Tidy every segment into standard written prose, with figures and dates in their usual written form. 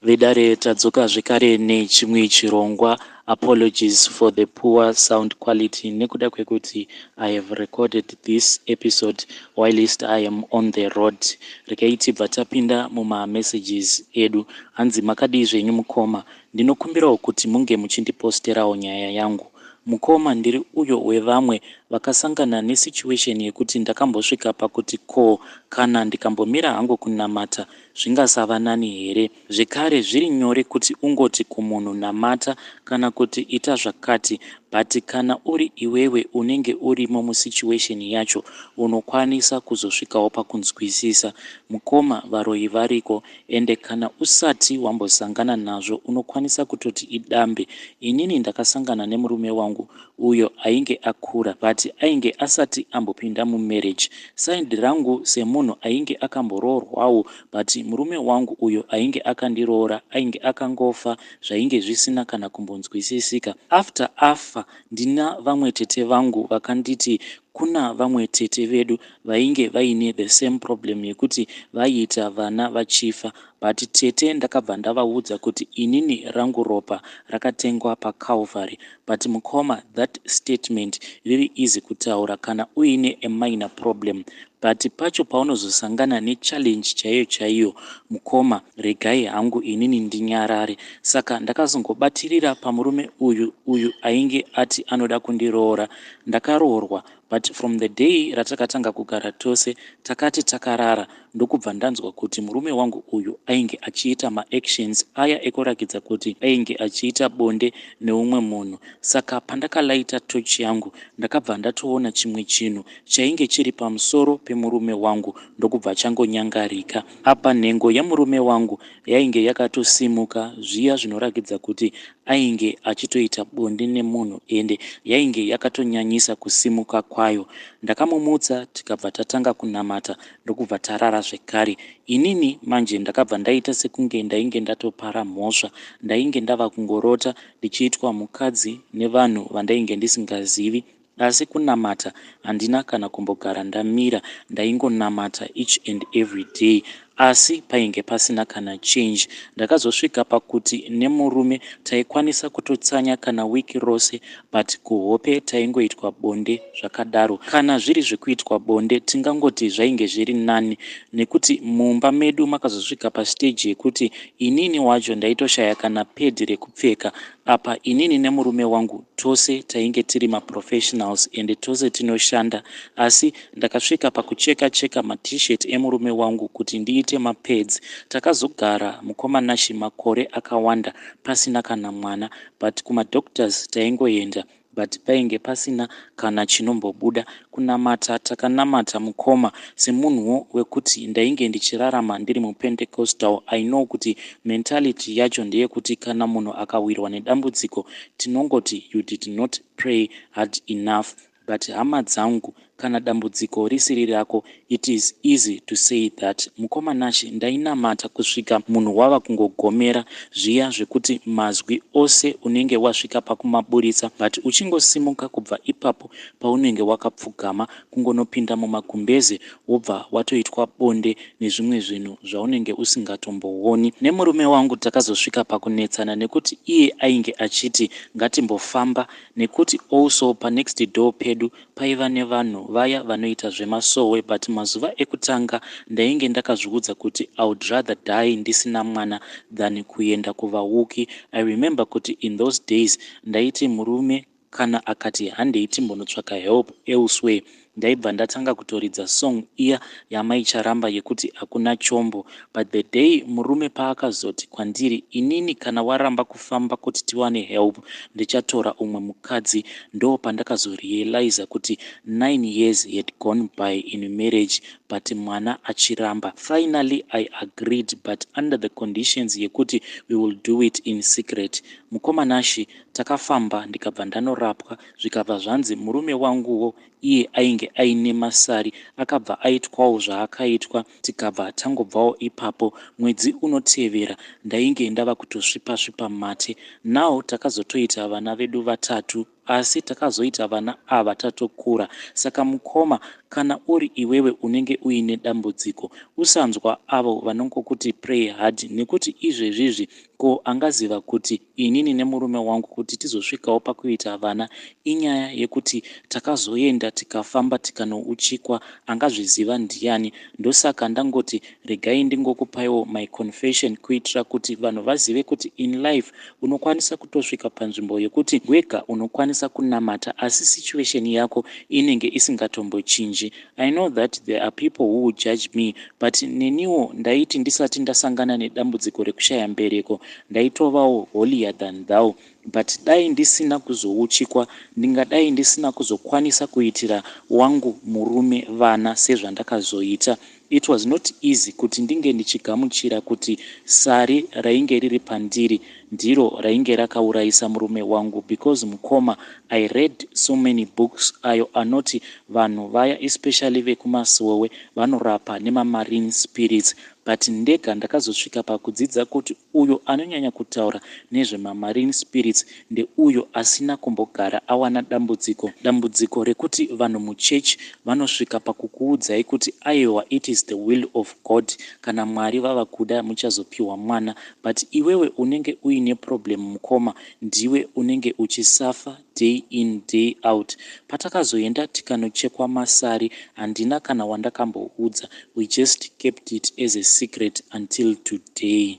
Vedare, tadzoka zvekare nechimwe chirongwa. Apologies for the poor sound quality nekuda kwekuti I have recorded this episode whilst I am on the road. Regai tibva tapinda mumamessages edu. Hanzi, "Makadii zvenyu mukoma? Ndinokumbirawo kuti munge muchindiposterawo nyaya yangu. Mukoma, ndiri uyo wevamwe vakasangana nesituation yekuti ndakambosvika pakuti ko kana ndikambomira hangu kunamata, zvingasava nani here? Zvekare zviri nyore kuti ungoti kumunhu namata kana kuti ita zvakati, but kana uri iwewe unenge urimo musituation yacho, unokwanisa kuzosvikawo pakunzwisisa. Mukoma, varoyi variko, ende kana usati wambosangana nazvo unokwanisa kutoti idambe. Inini ndakasangana nemurume wangu uyo ainge akura, but ainge asati ambopinda mumarriage. Side rangu semunhu ainge akamboroorwawo, but murume wangu uyo ainge akandiroora ainge akangofa zvainge zvisina kana kumbonzwisisika. After afa, ndina vamwe tete vangu vakanditi kuna vamwe tete vedu vainge vaine the same problem yekuti vaiita vana vachifa. But tete ndakabva ndavaudza kuti inini rangu ropa rakatengwa paCalvary. But mukoma, that statement riri easy kutaura kana uine a minor problem, but pacho paunozosangana nechallenge chaiyo chaiyo, mukoma, regai hangu inini ndinyarare. Saka ndakazongobatirira pamurume uyu, uyu ainge ati anoda kundiroora. Ndakaroorwa, but from the day ratakatanga kugara tose, takati takarara, ndokubva ndanzwa kuti murume wangu uyu ainge achiita maactions aya ekurakidza kuti ainge achiita bonde neumwe munhu. Saka pandakalaita tochi yangu, ndakabva ndatoona chimwe chinhu chainge chiri pamusoro pemurume wangu, ndokubva changonyangarika. Apa nhengo yemurume wangu yainge yakatosimuka, zviya zvinorakidza kuti ainge achitoita bonde nemunhu, ende yainge yakatonyanyisa kusimuka kwayo. Ndakamumutsa, tikabva tatanga kunamata, ndokubva tarara zvekare. Inini manje ndakabva ndaita sekunge ndainge ndatopara mhosva. Ndainge ndava kungorota ndichiitwa mukadzi nevanhu vandainge ndisingazivi, asi kunamata handina kana kumbogara ndamira. Ndaingonamata each and every day, asi painge pasina kana change. Ndakazosvika pakuti nemurume taikwanisa kutotsanya kana wiki rose, but kuhope taingoitwa bonde zvakadaro. Kana zviri zvekuitwa bonde, tingangoti zvainge zviri nani, nekuti mumba medu makazosvika pastage yekuti inini wacho ndaitoshaya kana pad rekupfeka. Apa inini nemurume wangu tose tainge tiri maprofessionals, ende tose tinoshanda, asi ndakasvika pakucheka cheka maT-shirt emurume wangu kuti ndiite mapads. Takazogara, mukoma Nashi, makore akawanda pasina kana mwana, but kumadoctors taingoenda, but painge pasina kana chinombobuda. Kunamata takanamata, mukoma. Semunhuwo wekuti ndainge ndichirarama ndiri muPentecostal, I know kuti mentality yacho ndeyekuti kana munhu akawirwa nedambudziko, tinongoti you did not pray hard enough. But hama dzangu, kana dambudziko risiri rako, it is easy to say that. Mukoma Nashi, ndainamata kusvika munhu wava kungogomera, zviya zvekuti mazwi ose unenge wasvika pakumaburitsa, but uchingosimuka kubva ipapo paunenge wakapfugama kungonopinda mumagumbeze, wobva watoitwa bonde nezvimwe zvinhu zvaunenge usingatombooni. Nemurume wangu takazosvika pakunetsana nekuti iye ainge achiti ngatimbofamba, nekuti also panext door pedu paiva nevanhu vaya vanoita zvemasowe. But mazuva ekutanga ndainge ndakazviudza kuti I would rather die ndisina mwana than kuenda kuvauki. I remember kuti in those days ndaiti murume kana akati handei timbonotsvaka help elsewhere, ndaibva ndatanga kutoridza song iya yamaicharamba yekuti hakuna chombo. But the day murume paakazoti kwandiri, "Inini kana waramba kufamba kuti tiwane help, ndichatora umwe mukadzi," ndo pandakazorealiza kuti 9 years had gone by in marriage, but mwana achiramba. Finally I agreed, but under the conditions yekuti we will do it in secret. Mukoma Nashi, takafamba, ndikabva ndanorapwa, zvikabva zvanzi murume wanguwo iye ainge aine masari akabva aitwawo zvaakaitwa, tikabva tangobvawo ipapo. Mwedzi unotevera ndainge ndava kutosvipa svipa mate. Now takazotoita vana vedu vatatu. Asi takazoita vana ava tatokura. Saka mukoma, kana uri iwewe unenge uine dambudziko, usanzwa avo vanongokuti pray hard, nekuti izvezvizvi ko angaziva kuti inini nemurume wangu kuti tizosvikawo pakuita vana inyaya yekuti takazoenda tikafamba tikanouchikwa? Angazviziva ndiani? Ndosaka ndangoti regai ndingokupaiwo my confession kuitira kuti vanhu vazive kuti in life unokwanisa kutosvika panzvimbo yekuti wega unokwanisa kunamata, asi situation yako inenge isingatombochinji. I know that there are people who will judge me, but neniwo ndaiti ndisati ndasangana nedambudziko rekushaya mbereko ndaitovawo holier than thou, but dai ndisina kuzouchikwa ndingadai ndisina kuzokwanisa kuitira wangu murume vana sezvandakazoita. It was not easy kuti ndinge ndichigamuchira kuti sari rainge riri pandiri ndiro rainge rakaurayisa murume wangu, because mukoma, I read so many books ayo anoti vanhu vaya, especially vekumasowe, vanorapa nemamarine spirits, but ndega ndakazosvika pakudzidza kuti uyo anonyanya kutaura nezvemamarine spirits ndeuyo asina kumbogara awana dambudziko, dambudziko rekuti vanhu muchechi vanosvika pakukuudzai kuti aiwa, it is the will of God, kana Mwari vava kuda muchazopiwa mwana, but iwewe unenge uine problem, mukoma, ndiwe unenge uchisuffer day in, day out. Patakazoenda tikanochekwa masari, handina kana wandakamboudza. We just kept it as a secret until today.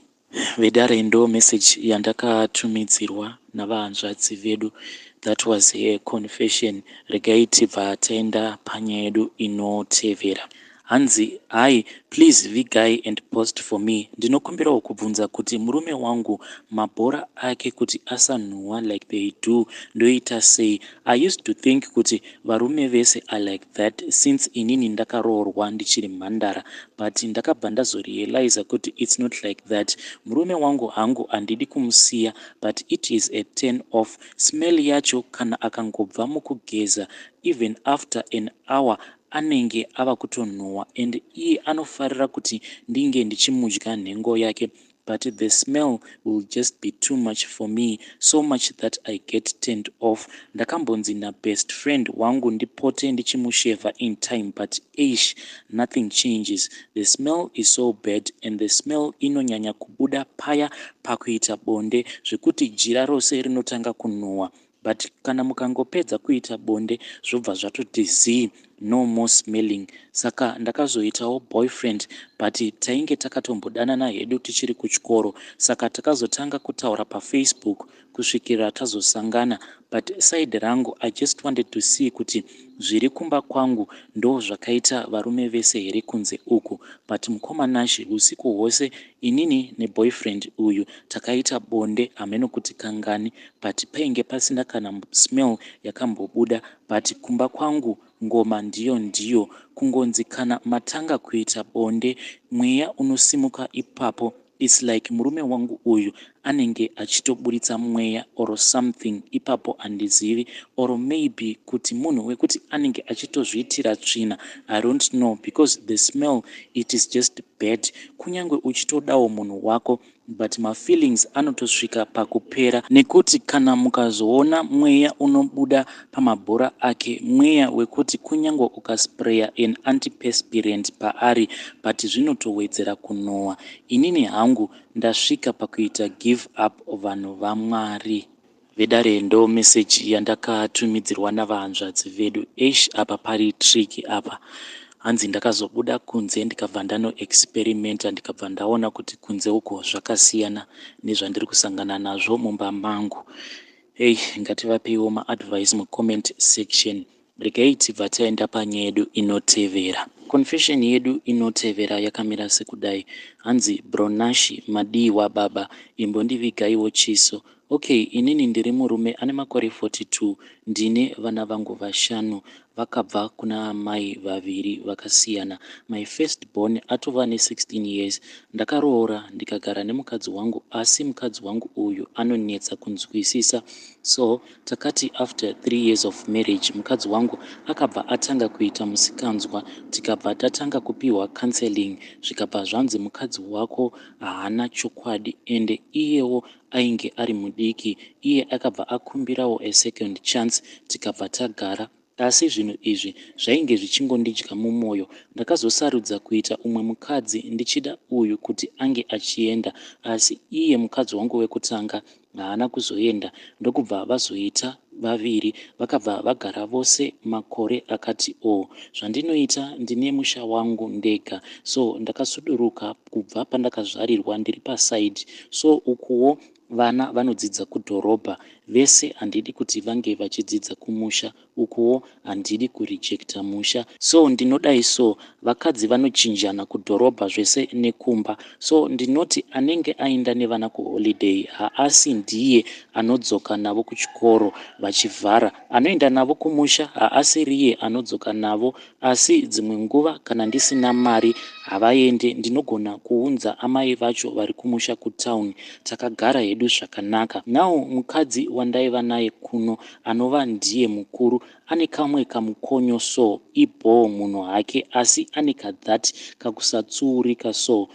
Vedare, ndo message yandakatumidzirwa navahanzvadzi vedu. That was her confession. Regai tibva taenda panyaya yedu inotevera. Hanzi, "Hi, please vigai and post for me. Ndinokumbirawo kubvunza kuti murume wangu mabhora ake kuti asanhuhwa like they do ndoita sei? I used to think kuti varume vese are like that since inini ndakaroorwa ndichiri mhandara, but ndakabva ndazorealiza kuti it's not like that. Murume wangu hangu handidi kumusiya, but it is a turn off smell yacho. Kana akangobva mukugeza, even after an hour anenge ava kutonhuhwa, and iye anofarira kuti ndinge ndichimudya nhengo yake, but the smell will just be too much for me, so much that I get turned off. Ndakambonzi nabest friend wangu ndipote ndichimushevha in time, but eish, nothing changes. The smell is so bad, and the smell inonyanya kubuda paya pakuita bonde, zvekuti jira rose rinotanga kunhuhwa, but kana mukangopedza kuita bonde zvobva zvatoti zii, no more smelling. Saka ndakazoitawo boyfriend, but tainge takatombodanana hedu tichiri kuchikoro, saka takazotanga kutaura paFacebook kusvikira tazosangana. But side rangu, I just wanted to see kuti zviri kumba kwangu ndo zvakaita varume vese here kunze uku. But mukoma Nashe, usiku hwose inini neboyfriend uyu takaita bonde, hameno kuti kangani, but painge pasina kana smell yakambobuda. But kumba kwangu ngoma ndiyo ndiyo. Kungonzi kana matanga kuita bonde, mweya unosimuka ipapo. It's like murume wangu uyu anenge achitoburitsa mweya or something ipapo, handizivi, or maybe kuti munhu wekuti anenge achitozviitira tsvina, I don't know, because the smell, it is just bad. Kunyange uchitodawo munhu wako, but mafeelings anotosvika pakupera, nekuti kana mukazoona mweya unobuda pamabhora ake, mweya wekuti kunyange ukaspraya an antiperspirant paari, but zvinotowedzera kunhuhwa. Inini hangu ndasvika pakuita give up, vanhu vaMwari." Vedare, ndo meseji yandakatumidzirwa navahanzvadzi vedu. Eish, apa pari tricky apa. Hanzi ndakazobuda kunze ndikabva ndanoexperimenta, ndikabva ndaona kuti kunze uko zvakasiyana nezvandiri kusangana nazvo mumba mangu. Hei, ngativapeiwo maadvice mucomment section. Regai tibva taenda panyaya yedu inotevera. Confession yedu inotevera yakamira sekudai. Hanzi, "Bro Nashe, madiwa baba, imbondivigaiwo chiso. Okay, inini ndiri murume ane makore 42, ndine vana vangu vashanu. Vakabva kuna amai vaviri vakasiyana. My first born atova ne16 years. Ndakaroora ndikagara nemukadzi wangu, asi mukadzi wangu uyu anonetsa kunzwisisa. So takati after 3 years of marriage, mukadzi wangu akabva atanga kuita musikanzwa. Tikabva tatanga kupiwa counseling, zvikabva zvanzi mukadzi wako haana chokwadi, ende iyewo ainge ari mudiki. Iye akabva akumbirawo a second chance, tikabva tagara, asi zvinhu izvi zvainge zvichingondidya mumwoyo. Ndakazosarudza kuita umwe mukadzi, ndichida uyu kuti ange achienda, asi iye mukadzi wangu wekutanga haana kuzoenda, ndokubva vazoita vaviri. Vakabva vagara vose makore akati o. Zvandinoita, ndine musha wangu ndega, so ndakasuduruka kubva pandakazvarirwa, ndiri paside. So ukuwo vana vanodzidza kudhorobha vese, handidi kuti vange vachidzidza kumusha. Ukuwo handidi kurejecta musha, so ndinodai. So vakadzi vanochinjana kudhorobha zvese nekumba. So ndinoti anenge aenda nevana kuholiday haasi ndiye anodzoka navo kuchikoro vachivhara. Anoenda navo kumusha haasi riye anodzoka navo. Asi dzimwe nguva kana ndisina mari havaende, ndinogona kuunza amai vacho vari kumusha kutauni. Takagara hedu zvakanaka. Now mukadzi wandaiva naye kuno, anova ndiye mukuru, ane kamwe kamukonyo. So ibhoo munhu hake, asi ane kathat kakusatsuurika. So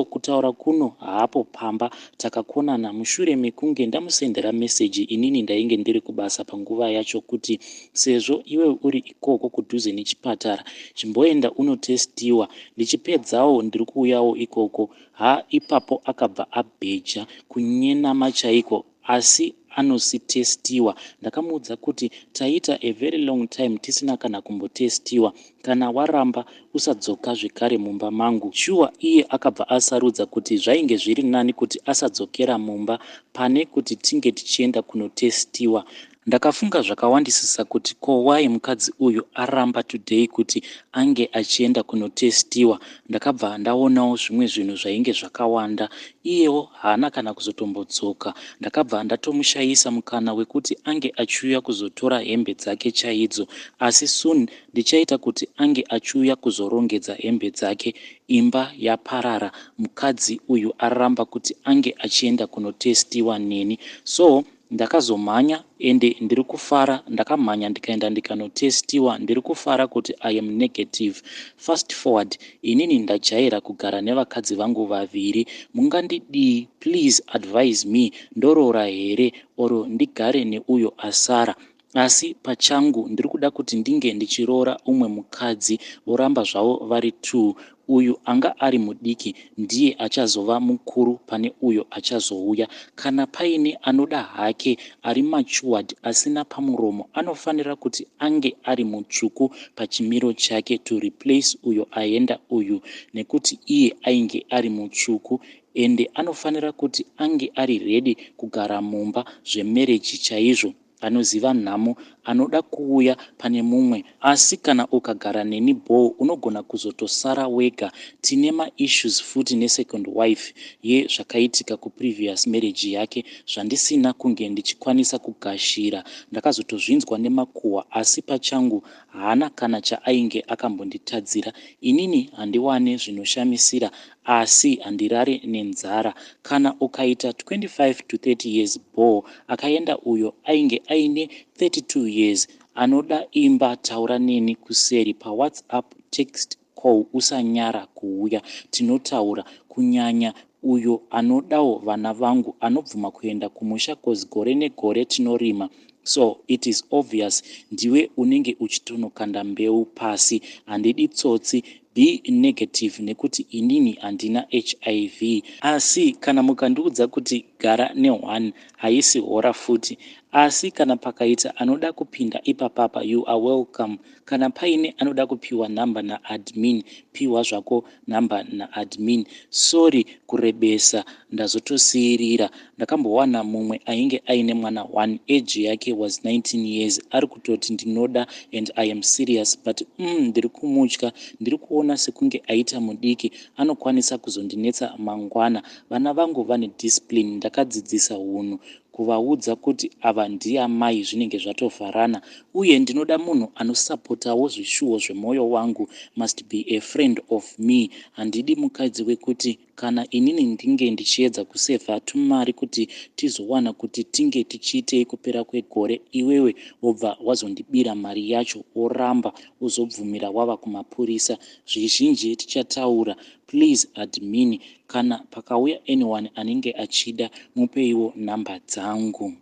kutaura kuno haapo pamba. Takakonana mushure mekunge ndamusendera meseji, inini ndainge ndiri kubasa panguva yacho, kuti sezvo iwe uri ikoko kudhuze nechipatara, chimboenda unotestiwa, ndichipedzawo ndiri kuuyawo ikoko. Ha, ipapo akabva abheja kunyenama chaiko, asi anositestiwa. Ndakamuudza kuti taita a very long time tisina kana kumbotestiwa. Kana waramba, usadzoka zvekare mumba mangu. Shuwa iye akabva asarudza kuti zvainge zviri nani kuti asadzokera mumba pane kuti tinge tichienda kunotestiwa. Ndakafunga zvakawandisisa kuti ko why mukadzi uyu aramba today kuti ange achienda kunotestiwa. Ndakabva ndaonawo zvimwe zvinhu zvainge zvakawanda. Iyewo haana kana kuzotombodzoka. Ndakabva ndatomushayisa mukana wekuti ange achiuya kuzotora hembe dzake chaidzo, asi soon ndichaita kuti ange achiuya kuzorongedza hembe dzake. Imba yaparara. Mukadzi uyu aramba kuti ange achienda kunotestiwa neni, so ndakazomhanya, ende ndiri kufara. Ndakamhanya ndikaenda ndikanotestiwa. Ndiri kufara kuti I am negative. Fast forward, inini ndajaira kugara nevakadzi vangu vaviri. Mungandidii? Please advise me. Ndoroora here or ndigare neuyo asara? Asi pachangu ndiri kuda kuti ndinge ndichiroora umwe mukadzi, voramba zvavo vari two. Uyu anga ari mudiki ndiye achazova mukuru pane uyo achazouya. Kana paine anoda hake ari matured, asina pamuromo, anofanira kuti ange ari mutsvuku pachimiro chake, to replace uyo aenda uyu, nekuti iye ainge ari mutsvuku. Ende anofanira kuti ange ari ready kugara mumba zvemarriage chaizvo, anoziva nhamo, anoda kuuya pane mumwe. Asi kana ukagara neni bho, unogona kuzotosara wega. Tine maissues futi nesecond wife yezvakaitika kuprevious marriage yake, zvandisina kunge ndichikwanisa kugashira. Ndakazotozvinzwa nemakuhwa, asi pachangu haana kana chaainge akambonditadzira. Inini handiwane zvinoshamisira, asi handirare nenzara. Kana ukaita 25 to 30 years bho. Akaenda uyo ainge aine 32 years. Anoda imba, taura neni kuseri paWhatsApp, text, call. Usanyara kuuya, tinotaura. Kunyanya uyo anodawo vana vangu, anobvuma kuenda kumusha, 'cause gore negore tinorima, so it is obvious ndiwe unenge uchitonokanda mbeu pasi. Handidi tsotsi. B negative, nekuti inini handina HIV. Asi kana mukandiudza kuti gara ne1, haisi hora futi. Asi kana pakaita anoda kupinda ipapapa, you are welcome. Kana paine anoda kupiwa nhamba naadmin, piwa zvako nhamba naadmin. Sorry kurebesa, ndazotosiyirira. Ndakambowana mumwe ainge aine mwana 1, age yake was 19 years. Ari kutoti ndinoda and I am serious, but ndiri kumutya. Ndiri kuona sekunge aita mudiki, anokwanisa kuzondinetsa mangwana. Vana vangu vane discipline, ndakadzidzisa unhu. Kuvaudza kuti ava ndiamai zvinenge zvatovharana. Uye ndinoda munhu anosapotawo zvishuwo zvemwoyo wangu, must be a friend of me. Handidi mukadzi wekuti kana inini ndinge ndichiedza kusevha tumari kuti tizowana kuti tinge tichiitei kupera kwegore iwewe wobva wazondibira mari yacho woramba wozobvumira wava kumapurisa. Zvizhinji tichataura. Please admin kana pakauya anyone anenge achida mupeiwo number dzangu.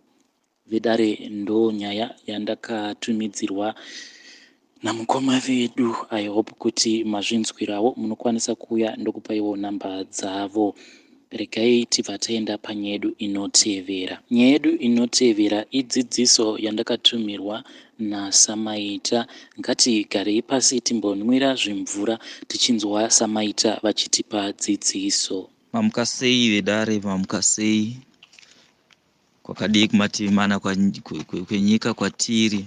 Vedare ndonyaya yandakatumidzirwa namukoma vedu. I hope kuti mazvinzwirawo munokwanisa kuuya ndokupaiwo number dzavo. Regai tibva taenda panyaya yedu inotevera. Nyaya yedu inotevera idzidziso yandakatumirwa naSamaita. Ngatigarei pasi timbonwira zvimvura tichinzwa Samaita vachitipa dzidziso. Mamuka sei vedare, mamuka sei? Kwakadii kumativi mana kwenyika kwatiri?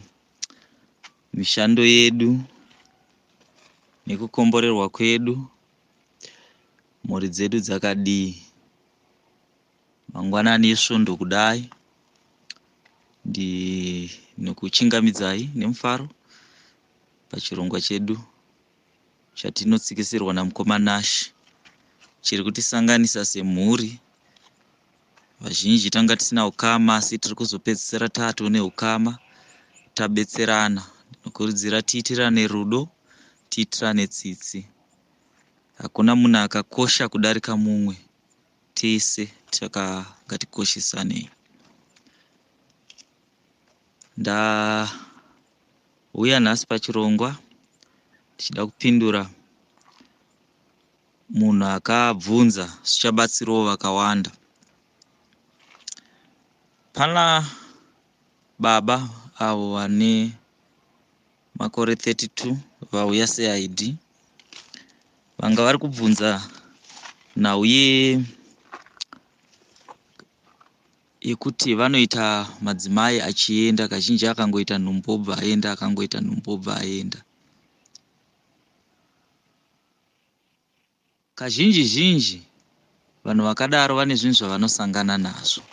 Mishando yedu nekukomborerwa kwedu, mhuri dzedu dzakadii? Mangwanani esvondo kudai, ndinokuchingamidzai nemufaro pachirongwa chedu chatinotsikisirwa namukoma Nash chiri kutisanganisa semhuri. Vazhinji tanga tisina ukama asi tiri kuzopedzisira tato neukama tabetserana. Ndinokurudzira tiitirane rudo, tiitirane tsitsi. Hakuna munhu akakosha kudarika mumwe. Tese ngatikoshesanei. Ndauya nhasi pachirongwa ndichida kupindura munhu akabvunza zvichabatsirawo vakawanda. Pana baba avo vane makore 32 vauya seID vanga vari kubvunza nhau yekuti vanoita madzimai achienda kazhinji akangoita nhumbu obva aenda akangoita nhumbu obva aenda. Kazhinji zhinji vanhu vakadaro vane zvinhu zvavanosangana nazvo.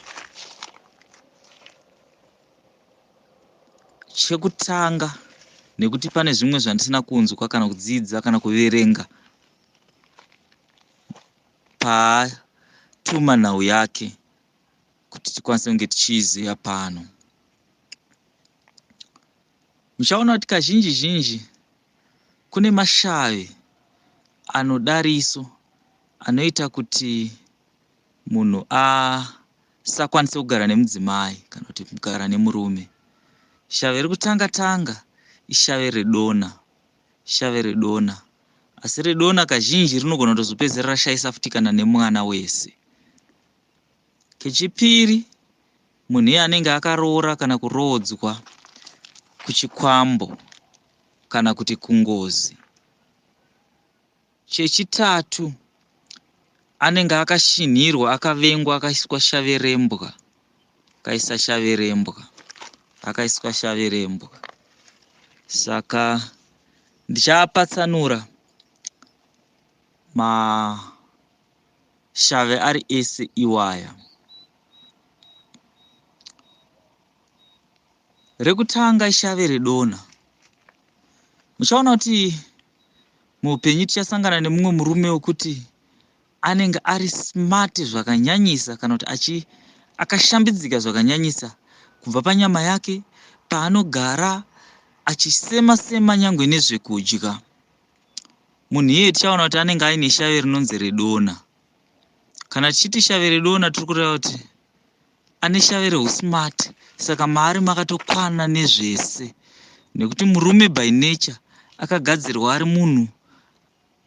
Chekutanga, nekuti pane zvimwe zvandisina kunzwa kana kudzidza kana kuverenga paatuma nhau yake kuti tikwanise kunge tichiiziva pano. Muchaona kuti kazhinji zhinji kune mashavi anodariso anoita kuti munhu asakwanise kugara nemudzimai kana kuti kugara nemurume. Shavi rekutanga tanga ishave redona, shave redona. Asi redona kazhinji rinogona kutozopedzisira rashaisa futi kana nemwana wese. Kechipiri, munhu iye anenge akaroora kana kuroodzwa kuchikwambo kana kuti kungozi. Chechitatu, anenge akashinhirwa, akavengwa, akaiswa shave rembwa, akaisa shave rembwa, akaiswa shave rembwa. Saka ndichapatsanura mashave ari ese iwaya. Rekutanga ishave redona. Muchaona kuti muupenyu tichasangana nemumwe murume wekuti anenge ari smart zvakanyanyisa kana kuti akashambidzika zvakanyanyisa kubva panyama yake, paanogara achisema sema nyangwe nezvekudya. Munhu iyeye tichaona kuti anenge aine shave rinonzi redona. Kana tichiti shave redona tiri kureva kuti ane shave reusmart, saka maari makatokwana nezvese. Nekuti murume by nature akagadzirwa ari munhu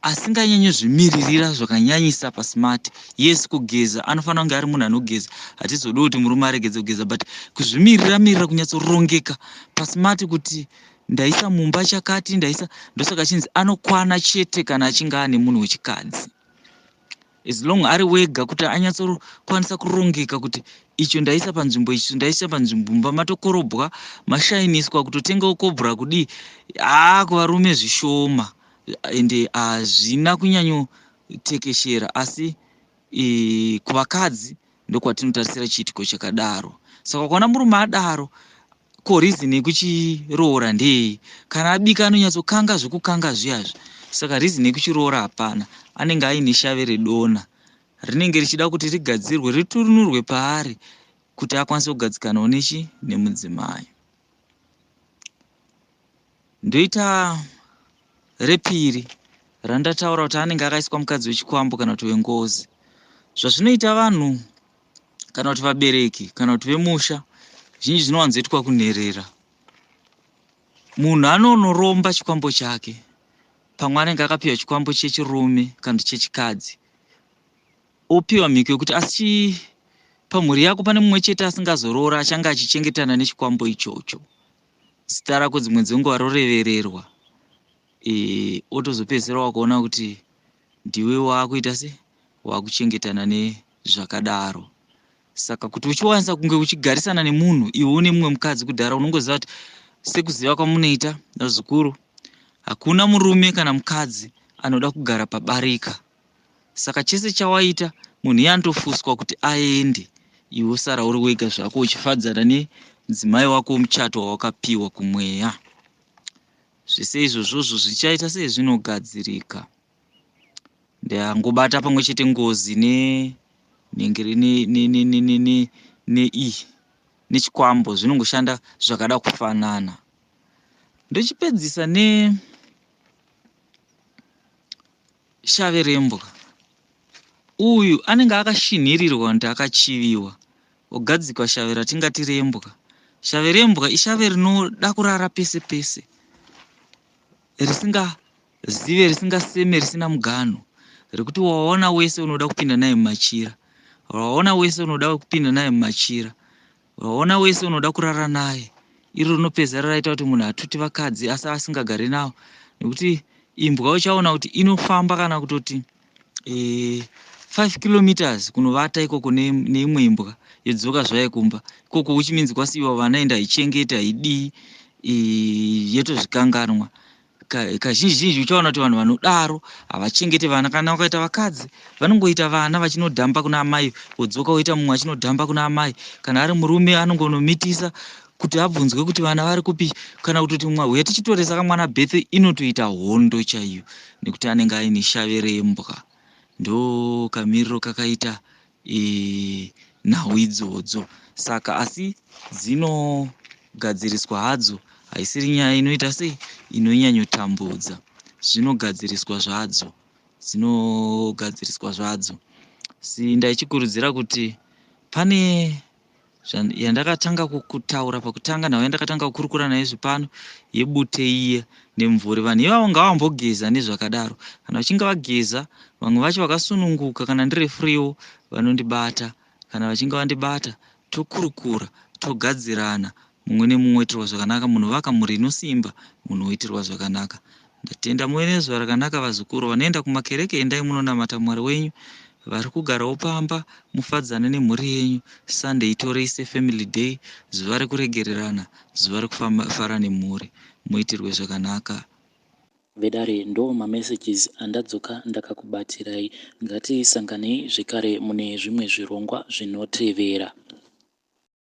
asinganyanyi zvimiririra zvakanyanyisa pasmart. Yes, kugeza anofanira kunge ari munhu anogeza, hatizodi kuti murume aregedze kugeza, but kuzvimirira mirira kunyatsorongeka pasmart kuti ndaisa mumba chakati ndaisa, ndosaka chinzi anokwana chete kana achinge ane munhu wechikadzi. As long ari wega kuti anyatsokwanisa kurongeka kuti icho ndaisa panzvimbo, icho ndaisa panzvimbo, mumba matokorobwa, mashainiswa, kutotengawo kobra kudii. Kuvarume zvishoma ende hazvina kunyanyotekeshera, asi kuvakadzi Ndokwatinotarisira chiitiko chakadaro. Saka ukaona murume adaro, ko reason yekuchiroora ndeyei? Kana abika anonyatsokanga zvekukanga zviyazvi. Saka reason yekuchiroora hapana. Anenge aine shave redona rinenge richida kuti rigadzirwe riturunurwe paari kuti akwanise kugadzikanawo nechi nemudzimai. Ndoita repiri randataura kuti anenge akaiswa mukadzi wechikwambo kana kuti wengozi. Zvazvinoita vanhu kana kuti vabereki kana kuti vemusha zhinji zvinowanzoitwa kunherera. Munhu anonoromba chikwambo chake, pamwe anenge akapiwa chikwambo chechirume kana kuti chechikadzi, opiwa mhiko yekuti asi pamhuri yako pane mumwe chete asingazoroora achange achichengetana nechikwambo ichocho. Zita rako dzimwe dzenguva rorevererwa, e, otozopedzisira wakaona kuti ndiwe waakuita se waakuchengetana nezvakadaro. Saka kuti uchiwanisa kunge uchigarisana nemunhu iwe une mumwe mukadzi kudhara, unongoziva kuti sekuziva kwamunoita vazukuru, hakuna murume kana mukadzi anoda kugara pabarika. Saka chese chawaita munhu iye anotofuswa kuti aende, iwe usara uri wega zvako uchifadzana nemudzimai wako wemuchato wawakapiwa kumweya. Zvese izvozvozvo zvichaita sei? Zvinogadzirika. Ndangobata pamwe chete ngozi nenhengere nei nechikwambo, zvinongoshanda zvakada kufanana. Ndochipedzisa neshave rembwa. Uyu anenge akashinhirirwa kuti akachiviwa, ogadzikwa shave ratingati rembwa. Shave rembwa ishave rinoda kurara pese pese, risingazive, risingaseme, risina muganho, rekuti waona wese unoda kupinda naye mumachira, waona wese unoda kupinda naye mumachira, waona wese unoda kurara naye. Iro rinopedzisira raita kuti munhu atute vakadzi asi asingagari navo, nekuti imbwa uchaona kuti inofamba kana kutoti 5 kilometers kunovata ikoko neimwe imbwa, yodzoka zvayo kumba ikoko, which means kwasiyiwa vana, ende haichengeti, haidii, yotozvikanganwa. Kazhinji zhinji uchaona kuti vanhu vanodaro havachengeti vana. Kana vakaita vakadzi vanongoita vana vachinodhamba kuna amai, wodzoka woita mumwe achinodhamba kuna amai. Kana ari murume anongonomitisa kuti abvunzwe kuti vana vari kupi, kana kutoti uya tichitoresa kamwana birth, inotoita hondo chaiyo nekuti anenge aine shave rembwa. Ndo kamiriro kakaita nhau idzodzo. Saka asi dzinogadziriswa hadzo, haisiri nyaya inoita sei inonyanyotambudza. Zvinogadziriswa zvadzo, dzinogadziriswa zvadzo. Si ndaichikurudzira kuti pane yandakatanga kutaura pakutanga, nhau yandakatanga kukurukura nayo zvipano yebute iye nemumvuri. Vanhu ivavo ngavambogeza nezvakadaro. Kana vachinge vageza, vamwe vacho vakasununguka, kana ndiri freewo vanondibata. Kana vachinge vandibata, tokurukura, togadzirana, mumwe nemumwe oitirwa zvakanaka. Munhu vaka mhuri inosimba, munhu oitirwa zvakanaka. Ndatenda, muve nezuva rakanaka vazukuru. Vanoenda kumakereke, endai munonamata Mwari wenyu. Vari kugarawo pamba, mufadzane nemhuri yenyu. Sunday itorei sefamily day, zuva rekuregererana, zuva rekufara nemhuri, muitirwe zvakanaka. Vedare, ndo mamessages andadzoka ndakakubatirai. Ngatisanganei zvekare mune zvimwe zvirongwa zvinotevera.